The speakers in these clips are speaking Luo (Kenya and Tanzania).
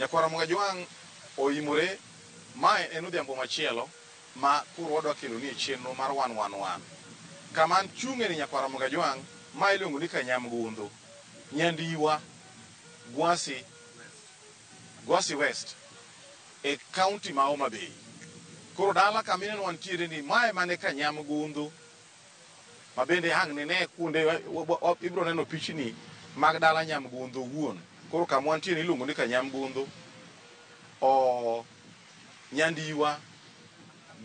Nyakwar Ramogi Ajwang' oimore, mae en odhiambo machielo ma koro wadwa keloni e chenro mar wan wan wan. Kama an chung'e ni Nyakwar Ramogi Ajwang', ma iluongo ni Kanyamgundho, Nyandiwa, Gwasi, Gwasi West e county ma Homa Bay. Koro dala kama ineno wantiere ni mae mane Kanyamgundho ma bende ang' nine kuonde ibiro neno pichni mag dala Nyamgundho owuon. Koro kama wantie ni iluongo ni Kanyamgundho o Nyandiwa,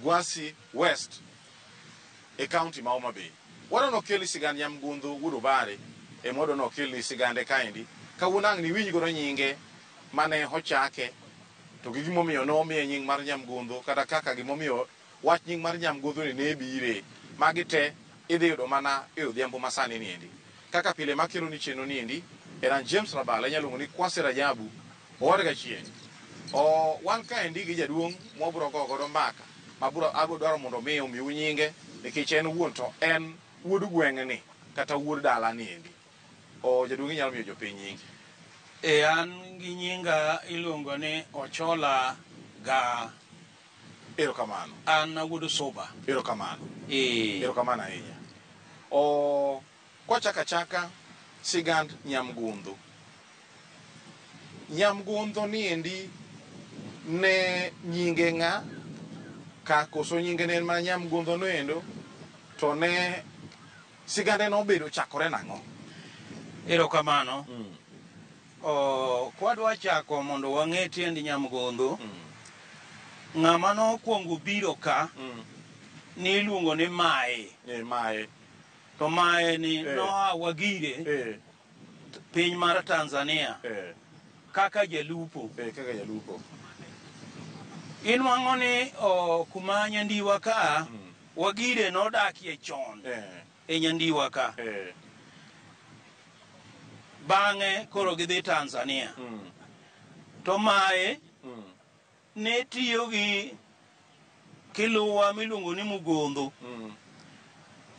Gwasi West e county ma Homa Bay. Wadwa nokelni sigand Nyamgundho wuod Obare ema wadwa nokelni sigande kaendi. Kawuono ang' niwinj godo nyinge mane ochake to gi gimomiyo nomiye nying mar Nyamgundho kata kaka gimomiyo wach nying mar Nyamgundho ni ne bire. Magi te idhi yudo mana e odhiambo masani niendi. Kaka pile makelo ni chenro niendi en an James Rabala, inyalo luongo ni Kwasi Rajabu, owad gachieng'. O wan kaendi gi jaduong' mwabiro go godo mbaka ma biro abiro dwaro mondo mi omiu nyinge nikech en owuon to en wuod gweng'ni kata wuod dala niendi. O jaduong' inyalo miyo jopiny nyingi. E an gi nyinga iluongo ni Ochola Ga. Erokamano. An awuod Suba. Erokamano. E. Erokamano ahinya. O kwachako achaka sigand Nyamgundho. Nyamgundho niendi ne nyinge ng'a? Ka koso nyinge ne en mana Nyamgundho noendo to ne sigande nobedo chakore nang'o? Erokamano. O, kwadwa chako mondo wang'e tiend Nyamgondho, ng'ama nokwongo biro ka niluongo ni Mae. E, mae. To Mae ni Eh. noa Wagire, E, piny mar Tanzania, e, kaka jalupo. e, kaka jalupo. Inwang'o ni o, kuma Nyandiwa ka, Wagire nodakie chon E, e Nyandiwa ka. e, Bang'e koro gidhi Tanzania. To Mae ne tiyo gi kiluwa miluongo ni Mugondho.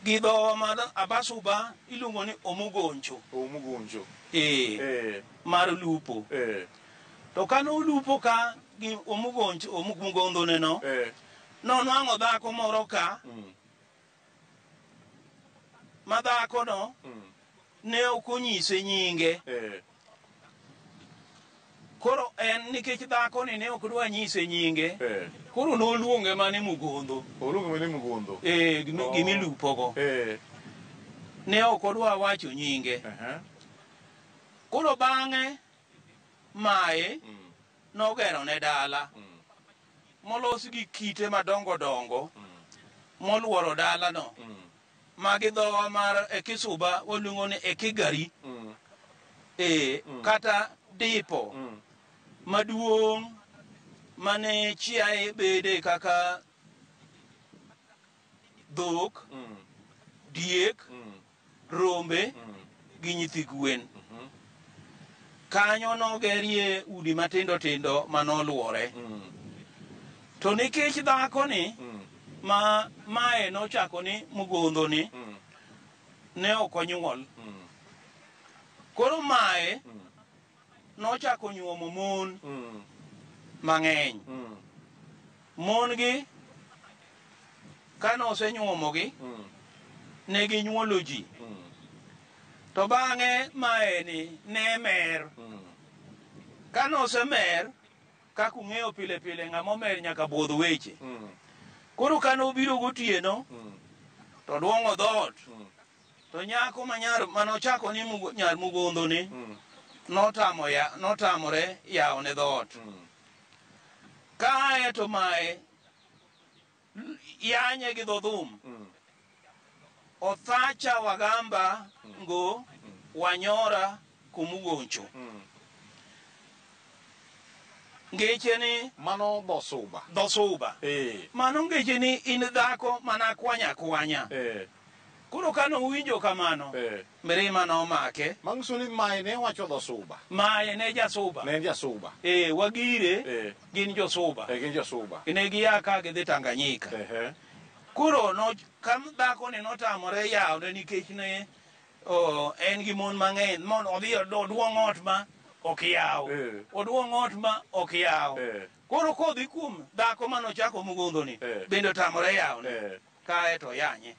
Gi dhowa mar Abasuba iluongo ni Omugoncho. Omugoncho. E, E, mar lupo. e, To kane olupo ka gi Omugoncho, Omugondho ne no, e, nonwang'o dhako moro ka, ma dhako no ne ok onyise nyinge. e, Koro en nikech dhako ni ne ok dwa nyise nyinge, e. koro noluonge mane Mugondho. Oluongo mana ni Mugondho. E, gimilupogo. E, Ne ok odwa wacho nyinge. aha. Koro bang'e Mae nogero ne dala molos gi kite madongo dongo moluoro dalano ma gi dhowa mar e Kisuba waluongo ni Ekigari. E, kata dipo maduong' mane chiaye bede kaka dhok, diek, rombe gi nyithi gwen. Kanyo nogerie udi matindo tindo manoluore. To nikech dhako ni ma Mae nochako ni Mugondho ni ne ok onyuol. Koro Mae nochako nyuomo mon mang'eny. Mon gi kane osenyuomogi ne ginyuolo ji. To bang'e Mae ni ne mer. Kane osemer, kaka ung'eyo pile pile ng'ama omer nyaka budh weche. Koro kane obiro gotieno, to duong'o dhoot. To nyako ma nyar manochako ni nyar Mugondho ni notamo ya, notamore yawo ne dhoot. Kae to Mae yanye gi dho dhum. Othacha wagamba ngo wanyora kumugoncho. Ngeche ni Mano dho Suba. dho Suba. E, Mano ngeche ni in dhako mana kwanya kwanya. e, Koro kane owinjo kamano, e. mirima nomake. Manyiso ni Mae ne wacho dho Suba. Mae ne jasuba. Ne en jasuba. E, Wagire E. gin josuba. E, gin josuba. Ne gia ka gidhi Tanganyika. Ehe. Koro no, ka dhako ni notamore yawne nikech ne o, en gi mon mang'eny, mon odhi oduong' ot ma ok yaw. Oduong' ot ma ok yaw. Koro kodhi kuom dhako manochako mugondhoni bende otamore yawne. Kae to oyanye.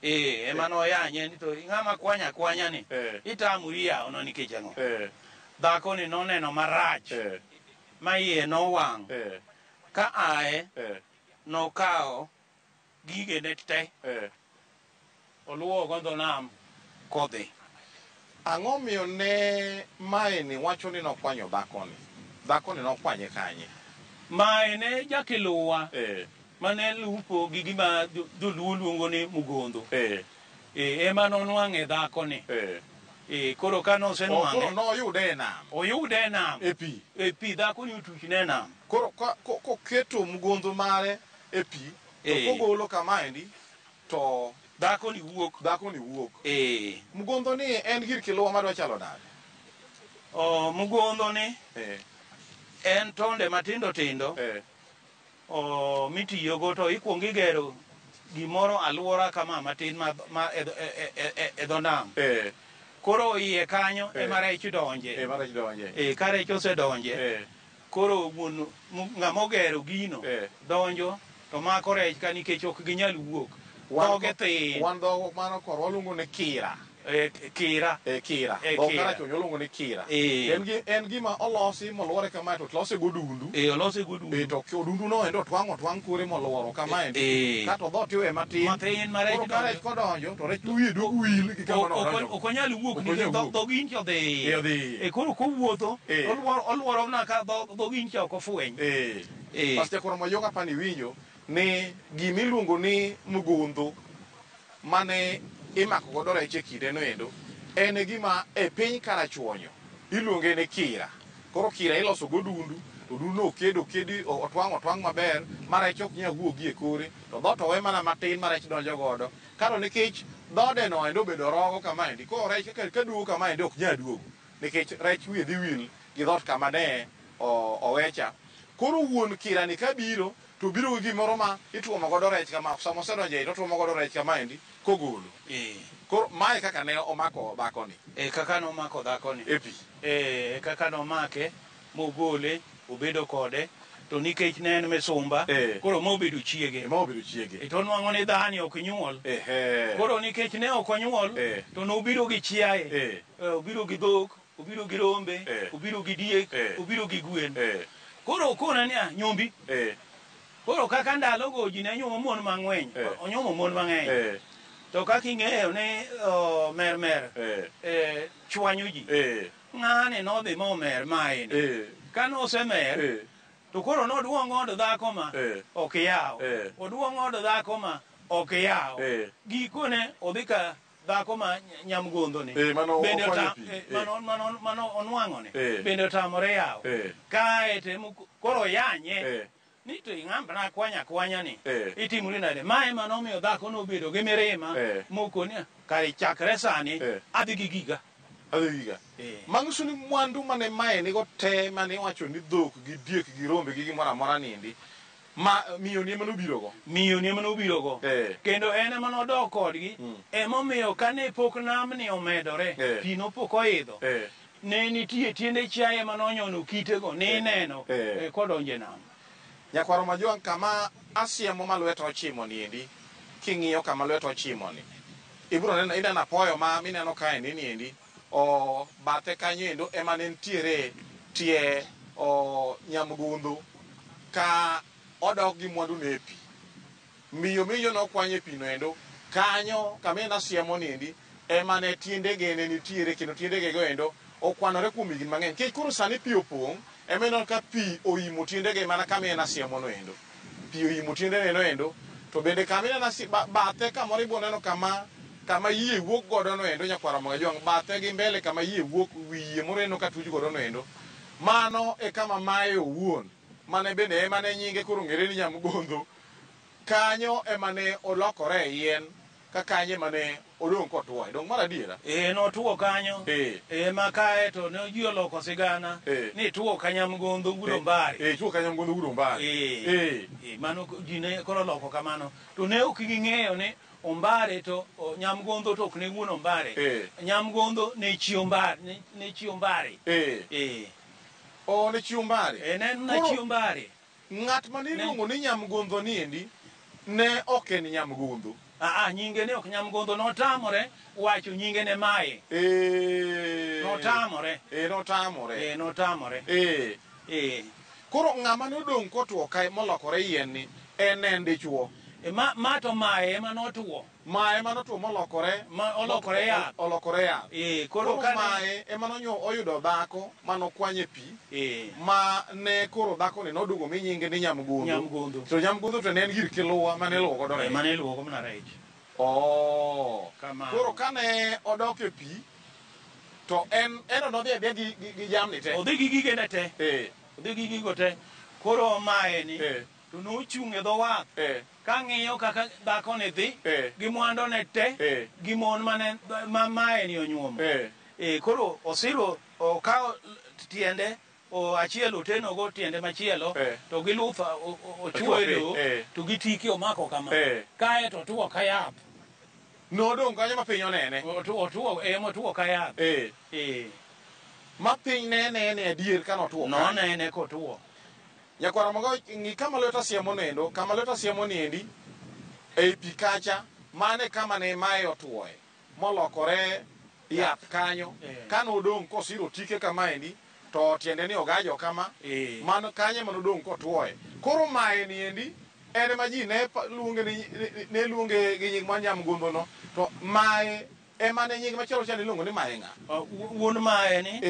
Ema noyanye ni to ng'ama kwanya kwanya ni itamori yawno nikech ang'o? Dhakoni noneno marach ma iye nowang'. Ka aye nokawo gigene te oluwogo dho nam kodhi. Ang'o miyo ne maeni wacho ni nokwanyo dhakoni? Dhakoni nokwanye kanye? Mae ne jakiluwa mane lupo gi gima joluo luongo ni mugondho. Ema nonwang'e dhakoni. Koro ka nosenwang'e, Koro noyude e nam. Oyude e nam. E pi. E pi, dhakoni otuchne e nam. Koro koketo mugondho mare e pi, to kogolo kamaendi, to dhakoni wuok. Dhakoni wuok. Mugondho ni en gir kiluwa madwa chalo nade? Mugondho ni en tonde matindo tindo. Mitiyogo to ikuongo igero gimoro aluora kama matin ma e dho nam. Koro iye kanyo ema rech donje. Ema rech donje. Ka rech osedonje, koro wuon ng'ama ogero gino donjo to mako rech ka nikech ok ginyal wuok. Dhoge thin. Wan dhogo mano koro waluongo ni kira. Kira. Kira. Dhok karachuonyo waluongo ni kira. En gima olosi moluore kamae to lose godundu. Olose godundu. To odundu no endo twang' otwang' kore moluoro kamaendi. Kato dhoot iwe matin. Matin ma rech Koro ka rech kodonjo to rech wiye duog wil gi kama nodonjo. Ok onyal wuok nikech dho inch odhi. Odhi. Koro kowuotho oluoro na ka dho inch ok ofweny. Pastor koro moyoga pani winjo ni gimiluongo ni mugundho mane imako godo rech e kinde no endo en e gima e piny Karachuonyo iluonge ni kira. Koro kira iloso godundu, to odundu no okedo okedi otwang' otwang' maber ma rech ok nyal wuogi e kore, to dhoot owe mana matin ma rech donjo godo. Karo nikech dhode no endo obedo rogo kamaendi, koro rech ka duogo kamaendi ok nyal duogo nikech rech wiye dhi wil gi dhoot kama ne owecha. Koro wuon kira ni kabiro to biro gi gimoro ma ituomo godo rech kama, sama osedonjo e iye to otuomo godo rech kamaendi kogolo. Koro mae kaka ne omako dhakoni. Kaka nomako dhakoni. E pi. Kaka nomake mogole obedo kode, to nikech ne en misumba, koro mobedo chiege. Mobedo chiege. To nwang'o ni dhani ok nyuol. Koro nikech ne ok onyuol, to nobiro gi chiaye. Obiro gi dhok, obiro gi rombe, obiro gi diek, obiro gi gwen. Koro okona ni nyombi. Koro kaka ndalogo ji ne nyuomo mon mang'eny, onyuomo mon mang'eny. To kaka ing'eyo ni mermer chwanyo ji. Ng'ane nodhi momer maeni. Ka nosemer, to koro noduong' od dhako ma ok yaw. Oduong' od dhako ma ok yaw. Gikone odhi ka dhako ma nyamgondho ni. Bende mano onwang'o ni. Bende otamore yaw. Kae to koro yanye. Ni to ing'ambna kwanya kwanya ni. Itimori nade? Mae manomiyo dhako nobedo gi mirima. Mokoni kare chakre sani adhi gi giga. Adhi gi giga. Manyiso ni mwandu mane mae nigo te mane iwacho ni dhok gi diek gi rombe gi gimoro amora nindi ma miyo ni ema nobiro go. Miyo ni ema nobiro go. Kendo en ema nodok kodgi. Emomiyo kane pok namni omedore, pi nopok oidho. Ne nitie tiende chiaye manonyono kitego ni ineno kodonjo e nam. Nyakwaro Majwang' kama asiemo ma lweta ochimo niendi, king'iyo kama lweta ochimo ni, ibiro neno ineno apoyo ma mineno kae ni niendi, o bathe kanyo endo ema ne nitiere tie o nyamgundhu ka odok gi mwandu ne e pi. Miyo miyo nokwany e pi no endo, kanyo kama en asiemo niendi, ema ne tiendege ne nitiere kendo tiendege go endo okwanore kuom higni mang'eny. Nikech koro sani pi opong', ema ineno ka pi oimo tiendege mana kama en asiemo no endo. Pi oimo tiendene no endo, to bende kama ineno bathe kamoro ibiro neno kama yie wuok godo no endo nyakwar Ramogi Ajwang', bathe gi mbele kama yie wuok, wi yie moro ineno ka tuch godo no endo. Mano e kama mae owuon, mane bende ema ne nyinge koro ong'ere ni Nyamgondho. Kanyo ema ne olokore e yien, ka kanyo ema ne odong' kotuoye. Dong' mar adiera? Notuo kanyo. Ma kae to ne ji oloko sigana ni tuo ka Nyamgondho wuod Ombare. Tuo ka Nyamgondho wuod Ombare. Mano ji ne koro oloko kamano. To ne ok ging'eyo ni Ombare to Nyamgondho to ok ne wuon Ombare. Nyamgondho ne chi Ombare, ne chi Ombare. O ne chi Ombare. Ne en na chi Ombare. Ng'at mane iluongo ni Nyamgondho ni endi ne ok en Nyamgondho. Nyinge ne ok Nyamgondho, notamore wacho nyinge ne Maye. Notamore. Notamore. Notamore. Koro ng'ama nodong' kotuo kae molokore yien ni en dichuo. Ma to Maye ema notuo. Maye ema notuo molokore. Ma olokore yath. Olokore yath. Koro kane Maye ema nonyo oyudo dhako manokwanye pi. Ma ne koro dhako ni noduogo mi nyinge ni Nyamgondho. Nyamgondho. To Nyamgondho to ne en gir kiluwa mane iluwo godo rech. Mane iluwo godo mana rech. Koro kane odok e pi to en nodhi adhiya gi jamni te. Odhi gi gigene te. Odhi gi gigo te. Koro Maye ni to nochung' e dho wath. Ka ng'iyo kaka dhako ni dhi gi mwando ne te gi mon mane ma Maye ni onyuomo. Koro osiro okawo tiende achiel otenogo tiende machielo to gi luth ochuo e lowo to gi tike omako kama. Kae to otuo ka yath. Nodong' kanyo ma piny onene. Otuo emotuo ka yath. Ma piny ne nene adier ka notuo. Nonene kotuo. Nyakwara mogo ng'i kama lweta siemo nendo, kama lweta siemo niendi ei pi kacha, mane kama ne Maye otuoe molokore yath kanyo. Kane odong' kosiro tike kamaendi to tiende ni ogajo kama, mano kanyo ema nodong' kotuoe. Koro Maye niendi en ema ji ne luonge ni ne luonge gi nying mar Nyamgondho no, to Maye ema ne nying machielo cha iluongo ni Maye ng'a? Wuon Maye ni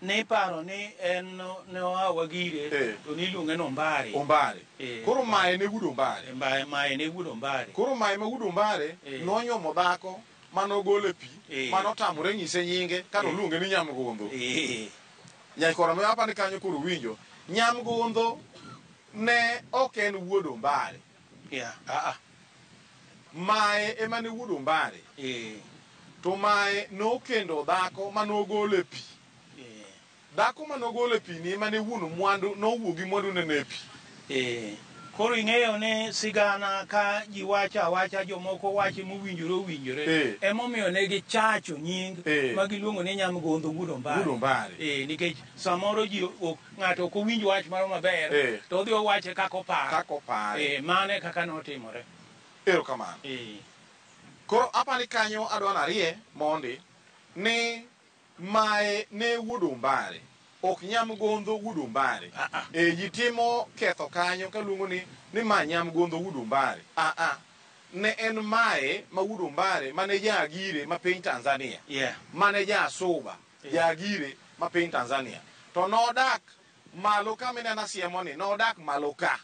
niparo ni en ne oa Wagire to niluonge ni Ombare. Ombare. Koro Maye ne wuod Ombare. Maye ne wuod Ombare. Koro Maye ma wuod Ombare nonyuomo dhako manogolo e pi manotamore nyise nyinge kane oluonge ni Nyamgondho. Nyakwara ma apani kanyo koro winjo. Nyamgondho ne ok en wuod Ombare. Maye ema ne wuod Ombare. To Maye nokendo dhako manogolo e pi. Dhako manogolo e pi ni ema ne wuon mwandu, nowuok gi mwandu ne e pi. Koro ing'eyo ni sigana ka ji wacho awacha jomoko wache mowinjore owinjore. Emomiyo ne gichacho nying ma giluongo ni Nyamgondho wuod Ombare. Wuod Ombare. Nikech samoro ji ng'ato ok owinj wach moro maber to odhi owache kaka oparo. Kaka opare. Mane kaka notimore. Erokamano. Koro apani kanyo adwa narie mondi ni Maye ne wuod Ombare, ok Nyamgondho wuod Ombare. Ji timo ketho kanyo kaluongo ni ma Nyamgondho wuod Ombare. Ne en Maye ma wuod Ombare mane jaagire ma piny Tanzania. Mane jaasuba, jaagire ma piny Tanzania. To nodak malo ka mineno asiemo ni, nodak malo ka.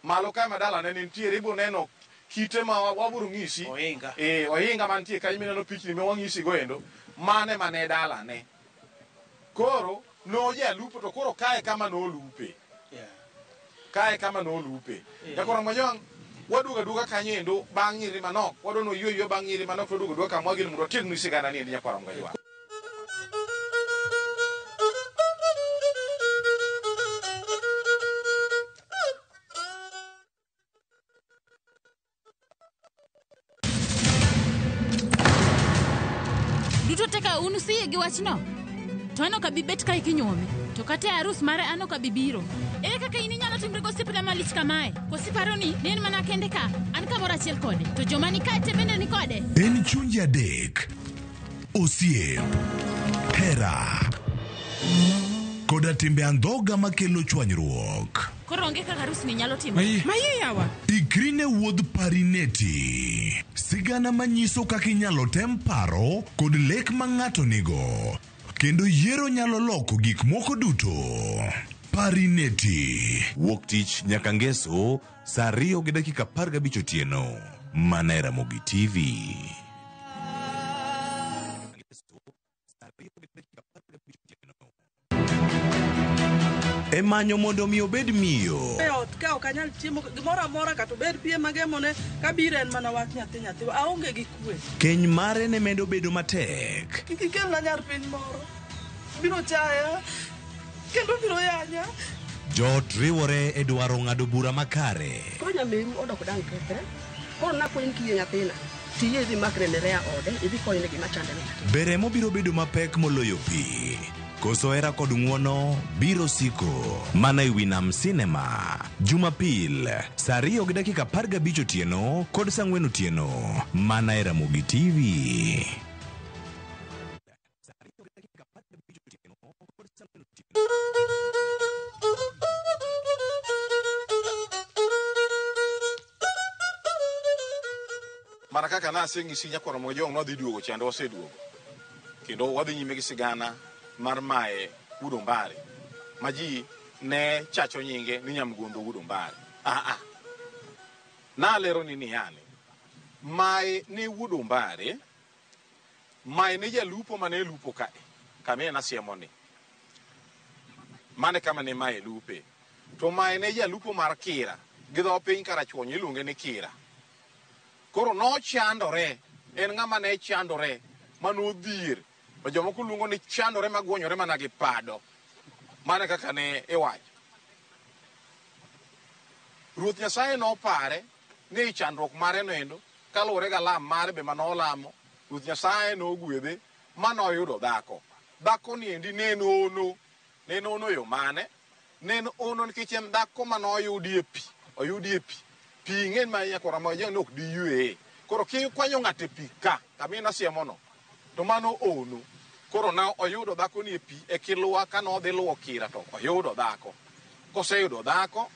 Malo ka ma dalane nitiere, ibiro neno kite ma wabiro ng'isi. Ohinga. Ohinga mantie kanyo mineno pichni ma wang'isi go endo. Mane mane dalane. Koro nojalupo to koro kae kama nolupe. Kae kama nolupe. Nyakwara Mojong, waduogo aduoga kanyo endo bang' nyiri manok. Wadwa ni waywe ywe bang' nyiri manok to waduogo aduoga kama wageno mondo watieknu sigana ni endi Nyakwara Mojong. Duto teka un usiye gi wachno. To an ok abi bet kae kinyuome. To kata e arus mare an ok abi biro. Ere kaka in inyalo timri gosiepna malich kamae? Koso iparo ni ne en mana kende ka, an kamoro achiel kode, to joma ni kae te bende ni kode? En chunje adek, osiep, hera, koda timbe andhoga makelo chwanyruok. Koro onge kaka arus ni nyalo timore. Maye yawa. Ikri ne wuodh Parineti. Sigana manyiso kaka inyalo tem paro kod lek ma ng'ato nigo. Kendo yiero nyalo loko gik moko duto. Parineti. Wuok tich nyaka ngeso saa 2:15 otieno. Mana e Ramogi TV. E manyo mondo mi obed miyo. E ot ka ok anyal chiemo gimoro amora kata obed piem magemone kabiro en mana wach nyathi nyathi aonge gi kwe. Keny mare ne medo bedo matek. Kik ikelna nyar piny moro. Biro chaya kendo biro yanya. Joot riwore e dwaro ng'ado bura makare. Koro nyameru odok dang' kethre. Koro nakwayi ni kiyie nyathina, tiyie idhi makre Nerea ode, idhi konyne gima chande no. Be remo biro bedo mapek moloyo pi? Koso hera kod ng'wono biro siko? Mana e wi Nam Cinema, Jumapil, saa 2:15 otieno kod saa 4 otieno, mana e Ramogi TV. Mana kaka naseng'isi nyakwar Mojong nwadhi duogo chande waseduogo. Kendo wadhi nyime gi sigana mar Mae wuod Ombare ma ji ne chacho nyinge ni Nyamgondho wuod Ombare. Ah ah. Nalero ni niyani, Mae ne wuod Ombare, Mae ne jalupo mane lupo kae, kama en asiemo ni. Mane kama ne Mae lupe. To Mae ne jalupo mar Kira, gi dho piny Karachuonyo iluonge ni Kira. Koro nochandore, en ng'ama ne chandore, manodhier, ma jomoko luongo ni chandore magwonyore mana gi pado. Mane kaka ne iwacho. Ruoth Nyasaye nopare ni ei chandruok mare noendo, kaluwore gi alam mare be manolamo, Ruoth Nyasaye nogwedhe ma noyudo dhako. Dhako ni endi ne en ono. Ne en ono e yo mane? Ne en ono nikech en dhako manoyudi e pi. Oyudi e pi. Pi ing'e ma nyakwar Ramogi ni ok diyweye. Koro kikwanyo ng'ato e pi ka, kama in asiemono, to mano ono. Koro na oyudo dhako ni e pi e kilwa ka nodhi luwo Kira to oyudo dhako. Koseyudo dhako,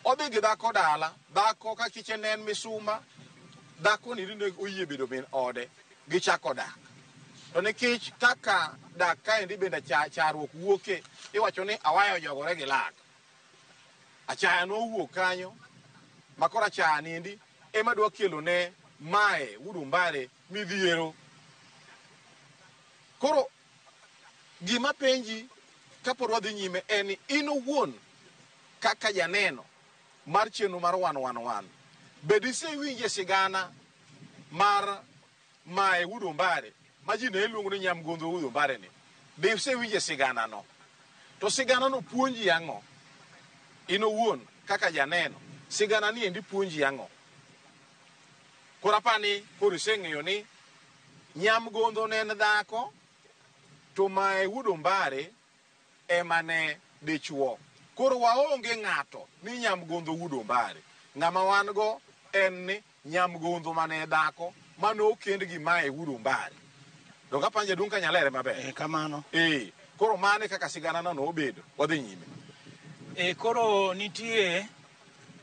odhi gi dhako dala. Dhako ka kiche ne en misumba, dhako ni ne oyie bedo min ode, gichako dak. To nikech kaka dak kaendi bende charruok wuoke, iwacho ni awayo ojogore gi lak. Achaya nowuok kanyo, ma koro achaya niendi ema dwa kelo ne Mae wuod Ombare midhiero. Koro gima penji kapod wadhi nyime en ni in owuon kaka janeno mar chenro mar 111, be disewinje sigana mar Mae wuod Ombare ma ji ne luongo ni Nyamgondho wuod Ombare ni? Be isewinje sigana no? To sigana no puonji ang'o? In owuon kaka janeno, sigana ni endi puonji ang'o? Koro apani koro iseng'eyo ni Nyamgondho ne en dhako, to Mae wuod Ombare ema ne dichuo. Koro waonge ng'ato ni Nyamgondho wuod Ombare. Ng'ama wan go en ni Nyamgondho mane dhako mane okend gi Mae wuod Ombare. Donge apanjo jaduong' ka nyalere maber? Kamano. Koro mane kaka sigana no nobedo. Wadhi nyime. Koro nitie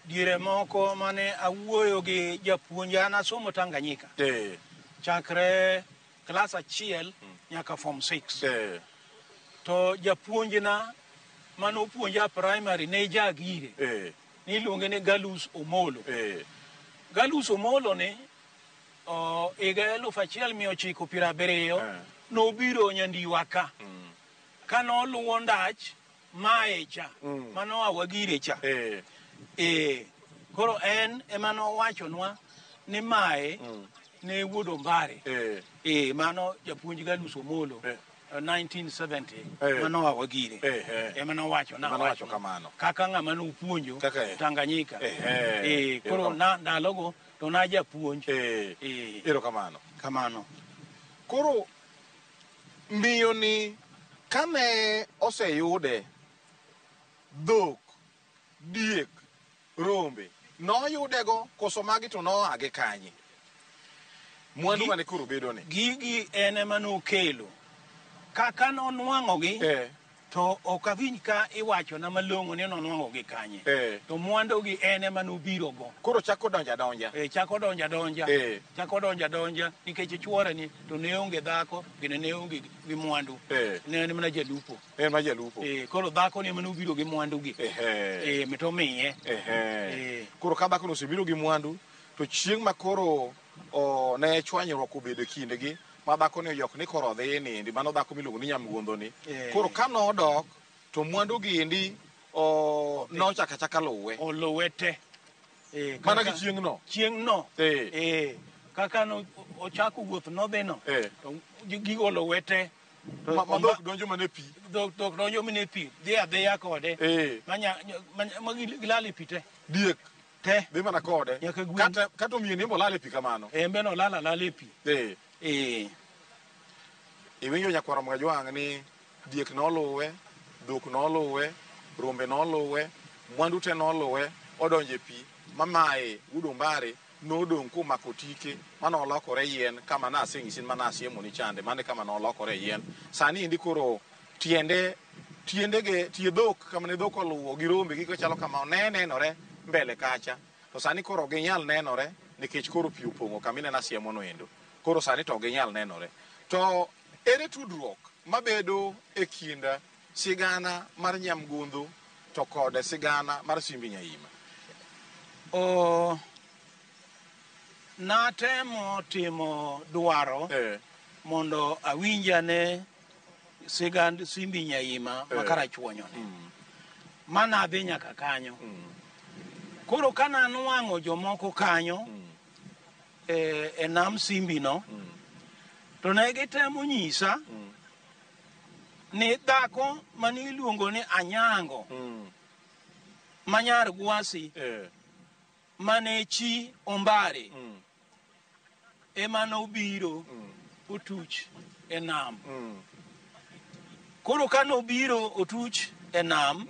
diere moko mane awuoyo gi japuonj, an asomo Tanganyika. Chakre klas 1 nyaka form 6. To japuonjna mane opuonja primary ne jagire. Niluonge ni Galus Omolo. Galus Omolo ni higa 1970 nobiro Nyandiwa ka. Ka noluwo ndach Mae cha, mano Wagire cha. Koro en ema nowachonwa ni Mae ne wuod Ombare. Mano japuonj Galus Omolo. 1970 mano Wagire. Ema nowacho na wacho kamano. Kaka ng'ama nopuonjo Tanganyika. Koro na ndalogo to na japuonj. Erokamano. Kamano. Koro miyo ni kane oseyude dhok, diek, rombe, noyudego koso magi to noa gi kanye? Mwandu mane koro bedo ni? Gigi en ema nokelo. Kaka nonwang'ogi, to ok awinj ka iwachona malong'o ni nonwang'ogi kanye. To mwandugi en ema nobirogo. Koro chako donja donja. Chako donja donja. Chako donja donja nikech chuore ni to ne onge dhako, bende ne onge gi mwandu. Ne en mana jalupo. En mana jalupo. Koro dhako ni ema nobiro gi mwandugi. To miye. Koro ka dhako nosebiro gi mwandu, to chieng' ma koro ne chwanyruok obedo e kindgi, ma dhako ni oyok ni koro odhi nindi, mano dhako miluongo ni Nyamgondho ni. Koro ka nodok, to mwandu gi endi nochako achaka luwe. Oluwe te. Mana gi chieng' no. Chieng' no. Kaka no ochako wuoth nodhi no. To gigo oluwe te. Ma dhok donjo mana e pi. Dhok donjo mana e pi. Dhi adhiya kode. Ma gilal e pi te. Diek. Te. Dhi mana kode. Nyaka gwen. Kata omiyo ni bolal e pi kamano. Embe no lala lala e pi. Iwinjo nyakwar Ramogi Ajwang' ni diek noluwe, dhok noluwe, rombe noluwe, mwandu te noluwe, odonjo e pi, mamae wuod Ombare nodong' komako tike manolokore yien kama naseng'isi manasiemo ni chande mane kama nolokore yien. Sani endi koro tiende tiendege tie dhok kama ne dhok oluwo gi rombe gik machalo kama ne nenore mbele kacha to sani koro ok ginyal nenore nikech koro pi opong'o kama ineno asiemo no endo. Koro sani to ok ginyal nenore. To ere tudruok mabedo e kind sigana mar Nyamgondho to kod sigana mar Simbi Nyaima? O natemo timo dwaro mondo awinj ane sigand Simbi Nyaima ma Karachuonyo ni. Manadhi nyaka kanyo. Koro ka nanwang'o jomoko kanyo e nam Simbi no, to ne gitemo nyisa ni dhako mane iluongo ni Anyango ma nyar Gwasi mane chi Ombare ema nobiro otuch e nam. Koro ka nobiro otuch e nam,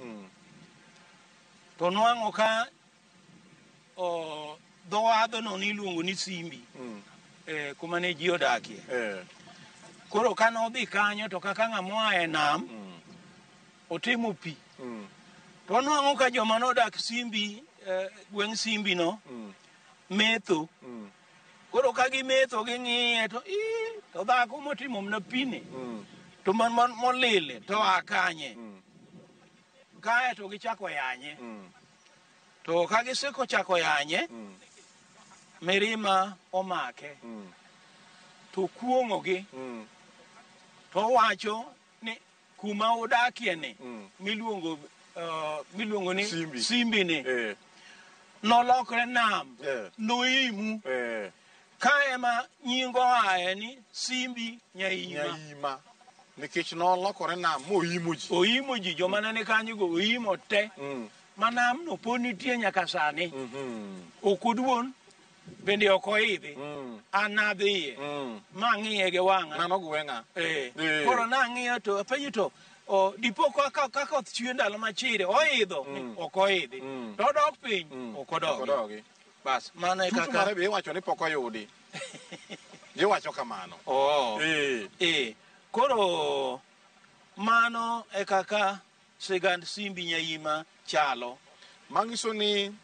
to nwang'o ka dho wadhno niluongo ni Simbi, kuma ne ji odakie. Koro ka nodhi kanyo to kaka ng'ama oa e nam, otimo pi. To nwang'o ka joma nodak Simbi, gweng' Simbi no, metho. Koro ka gimetho ging'iye to ii, to dhako motimo mana pi ni, to molil to oa kanye. Kae to gichako yanye. To ka giseko chako yanye, mirima omake. To kuong'ogi. To owacho ni kuma udakie ni, miluongo ni Simbi. Simbi ni, nolokre nam, noimu. Ka ema nying oaye ni Simbi Nyaima. Nyaima. Nikech nolokore nam moimo ji. Oimo ji, joma ne ni kanyo go oimo te. Ma nam no pod nitie nyaka sani. Ok oduon, bende ok oidhi. An nadhiye, ma ang'iye gi wang'a. Mano gweng'a. Koro nang'iyo to apenjo to o, dipo ka koth chwe ndalo machire oidho, ok oidhi. To odok piny, ok odogi. Ok odogi. Bas, mano e Tutu kaka mare be iwacho ni pok oyudi. Giwacho kamano. Oh. Koro mano e kaka sigand Simbi Nyaima chalo. Manyiso ni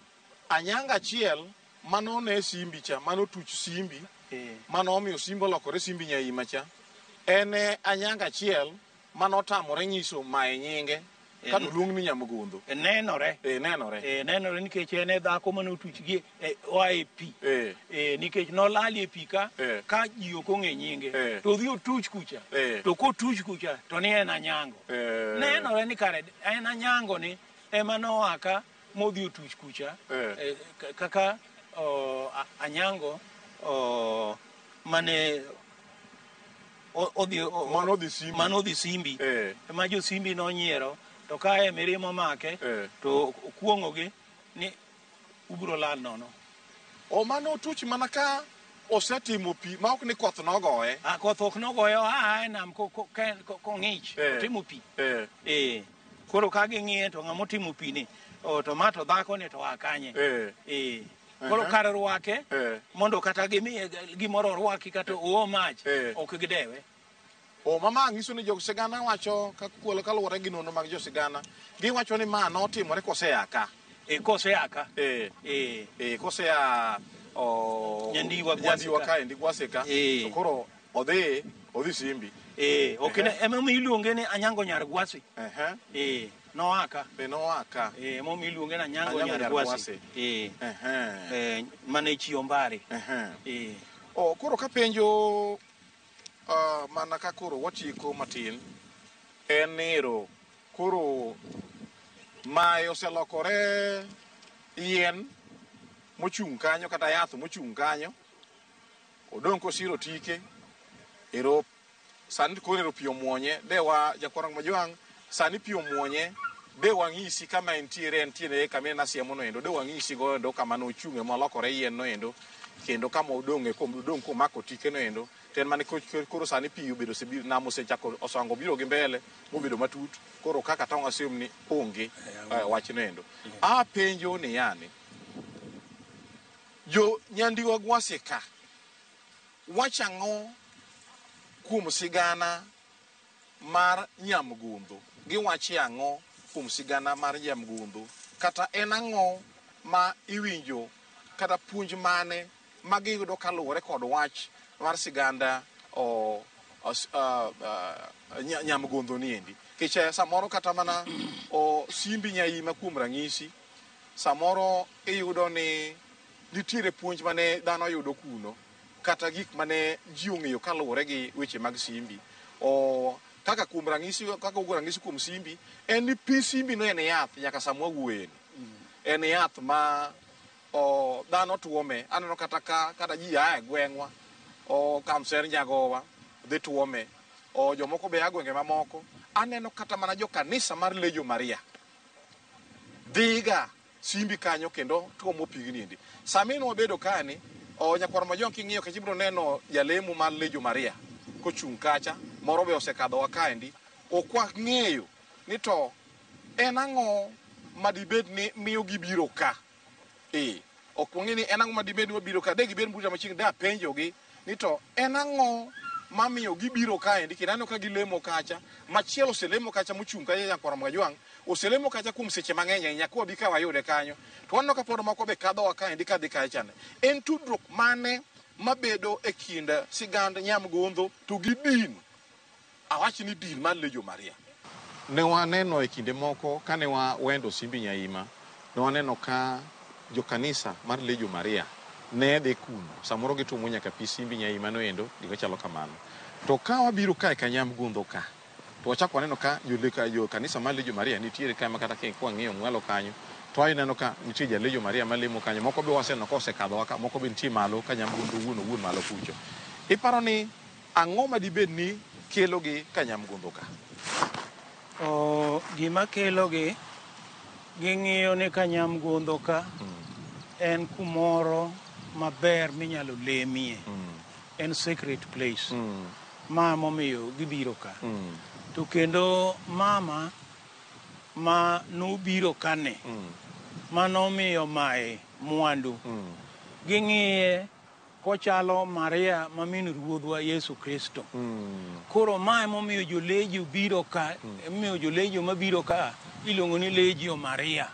anyanga achiel manone Simbi cha, manotuch Simbi, manomiyo Simbi olokore Simbi Nyaima cha, en e anyanga achiel manotamore nyiso mae nyinge kata oluong ni Nyamgondho. Nenore. Nenore. Nenore nikech en e dhako manotuch gi oa e pi. Nikech nolal e pi ka, ka ji ok ong'e nyinge. To odhi otuch kucha. To kotuch kucha to ni en Anyango. Nenore ni kare en Anyango ni ema noa ka modhi otuch kucha. Kaka Anyango mane odhi Manodhi Simbi. Manodhi Simbi. Ema jo Simbi nonyiero to kae mirima omake to okuong'ogi ni ubiro lal nono. O mano otuch mana ka osetimo pi ma ok ni koth nogoye. Ah, koth ok nogoye, oa e nam kong'ich, otimo pi. Koro ka ging'iye to ng'ama otimo pi ni, to ma to dhako ni to oa kanye? Koro kar rwake mondo kata gimiye gimoro orwaki kata oo mach, ok gidewe. O mama nyiso ni josigana wacho kaluwore gi nonro mag josigana giwacho ni ma notimore kosea ka. Kosea ka. Kosea Nyandiwa Gwase Nyandiwa ka. Kaendi Gwase ka. To koro odhi Simbi. Ok ne emomiyo iluonge ni Anyango Nyar Gwasi. Noa ka. Noa ka. Emomiyo iluonge ni Anyango Anyango Nyar Nyar Gwasi. Gwasi. Mane chi Ombare. O koro kapenjo mana ka koro watieko matin en niro koro mae oselokore yien mochung' kanyo kata yath mochung' kanyo odong' kosiro tike ero sani koro ero pi omuonye dewa jakwarang majwang' sani pi omuonye. De wang'isi kama entiere entiere kama nasiemo no endo. De wang'isi go endo kama nochung'e molokore yien no endo. Kendo kama odong'e odong' komako tike no endo. To en mane koro sani pi obedo osebiro nam osechako osango biro gi mbele mobedo matut. Koro kaka tong' assume ni onge wach no endo. Apenjo ni yani jo Nyandiwa Gwasi ka wach ang'o kuom sigana mar Nyamgundho? Giwacho ang'o kuom sigana mar Nyamgundho? Kata en ang'o ma iwinjo kata puonj mane ma giyudo kaluwore kod wach mar siganda Nyamgundho niendi? Nikech samoro kata mana Simbi Nyaima kuom ranyisi, samoro iyudo ni nitiere puonj mane dhano yudo kuno kata gik mane ji ong'eyo kaluwore gi weche mag Simbi. Kaka kuom ranyisi, kaka ugo ranyisi kuom Simbi, en ni pi Simbi no en yath nyaka sama wawuoyeni. En yath ma dhano tuome. Aneno kata ka kata ji a e gweng'wa, Kamser Nyagowa dhi tuome, jomoko be a gwenge mamoko. Aneno kata mana jo kanisa mar Lejo Maria dhiga Simbi kanyo kendo tuomo pigni endi. Sama in wabedo kani, nyakwar Majong king'iyo kacha ibiro neno jalemo mar Lejo Maria kochung' kacha, moro be osekadhowa kaendi. Ok wang'eyo ni to en ang'o madibed ni miyo gibiro ka. Ok wang'e ni en ang'o madibed ni wabiro ka. De gibed buta machiegni, de apenjogi ni to en ang'o mamiyo gibiro kaendi, kendo aneno ka gilemo kacha. Machielo oselemo kacha mochung' kacha nyakwar Majwang', oselemo kacha kuom seche mang'eny ahinya, kwa bi ka wayude kanyo. To waneno ka pod moko be kadhowa kaendi kadhi kacha chande. En tudruok mane mabedo e kind sigand Nyamgundho to gi din? Awach ni din mar Lejo Maria. Ne waneno e kinde moko kane wawendo Simbi Nyaima, ne waneno ka jokanisa mar Lejo Maria ne dhi kuno. Samoro gituomo nyaka pi Simbi Nyaima no endo, gik machalo kamano. To ka wabiro kae ka Nyamgundho ka, to wachako waneno ka jo kanisa mar Lejo Maria nitiere kae ma kata kwang'iyo mwalo kanyo, to ineno ka nitie ja Lejo Maria malemo kanyo. Moko be waseneno ka osekadhowa ka, moko be nitie malo ka Nyamgundho owuon owuon malo kucho. Iparo ni ang'o madibed ni kelogi ka Nyamgundho ka? Gima kelogi, ging'iyo ni ka Nyamgundho ka en kumoro maber minyalo lemie. En sacred place. Ma momiyo gibiro ka. To kendo mama ma nobiro kane, manomiyo mae mwandu, ging'iye kochalo Maria ma min Ruodhwa Yesu Kristo. Koro mae momiyo jolejo biro ka, miyo jolejo mabiro ka iluongo ni Legio Maria.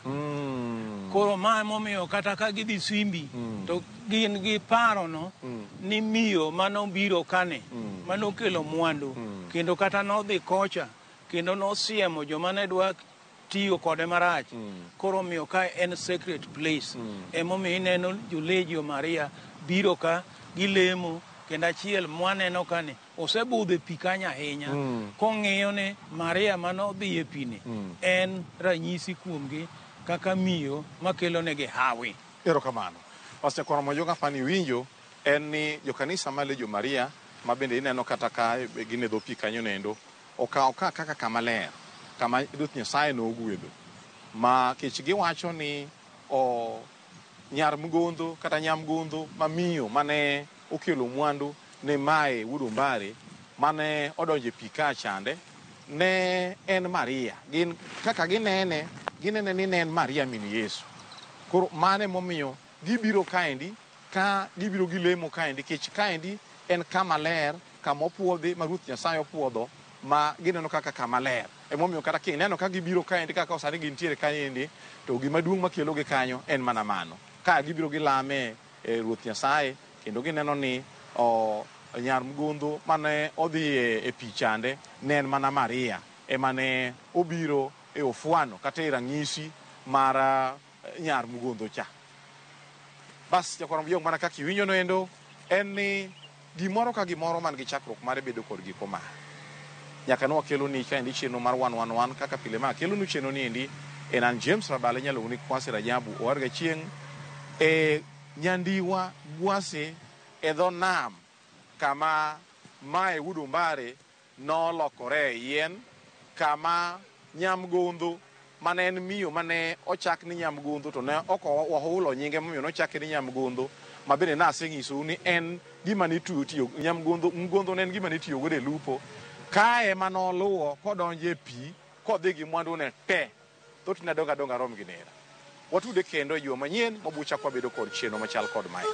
Koro mae momiyo kata ka gidhi Simbi, to gin gi parono ni miyo manobiro kane, manokelo mwandu, kendo kata nodhi kocha, kendo nosiemo joma ne dwa tiyo kode marach. Koro miyo ka en sacred place. Emomiyo ineno jo Legio Maria biro ka gilemo, kendo achiel mwaneno kani osebudho e pi kanyo ahinya, kong'iyo ni Maria manodhi e pi ni en ranyisi kuomgi kaka miyo makelo negi hawi. Erokamano. Osekwaro Majonga fani winjo en ni jokanisa mar Legio Maria ma bende ineno kata ka gin e dho pi kanyo nendo okawo ka kaka kama ler, kama Ruoth Nyasaye nogwedho. Ma kech giwacho ni nyar Mgondho kata Nyamgundho ma miyo mane okelo mwandu ne Mae wuod Ombare mane odonjo e pi ka chande ne en Maria. Gin kaka ginene, ginene ni ne en Maria min Yesu. Koro mane momiyo gibiro kaendi, ka gibiro gilemo kaendi, kech kaendi en kama ler, kama opuodhi ma Ruoth Nyasaye opuodho, ma gineno kaka kama ler. Emomiyo kata kineno ka gibiro kaendi kaka sani gintiere kaendi, to gima duong' makelogi kanyo en mana mano. Ka gibiro gilame e Ruoth Nyasaye, kendo gineno ni nyar Mgundho mane odhi e pi chande ne en mana Maria, ema ne obiro e ofwano kata e ranyisi mar nyar Mgundho cha. Bas jakwar Mjong, mana kaka iwinjo no endo, en ni gimoro ka gimoro man gi chakruok mare bedo kod giko mare. Nyaka ne wakeloni kaendi chenro mar 111 kaka pile ma akelonu chenro ni endi en an James Rabale nyaluongo ni Kwasi Rajabu owarga chieng' e Nyandiwa Gwasi e dho nam kama Mae wuod Ombare nolokore e yien, kama Nyamgundho mane en miyo mane ochak ni Nyamgundho to ne ok wahulo nyinge momiyo nochake ni Nyamgundho, ma bende naseng'isou ni en gima nitiyo tiyo Nyamgundho mgundho ne en gima nitiyo godo e lupo. Kae ema noluwo kodonjo e pi kodhi gi mwandune te. Thothne adongo adonga rom gi nera. Watude kendo e juma manyien mabuchak wabedo kod chenro machal kod mae.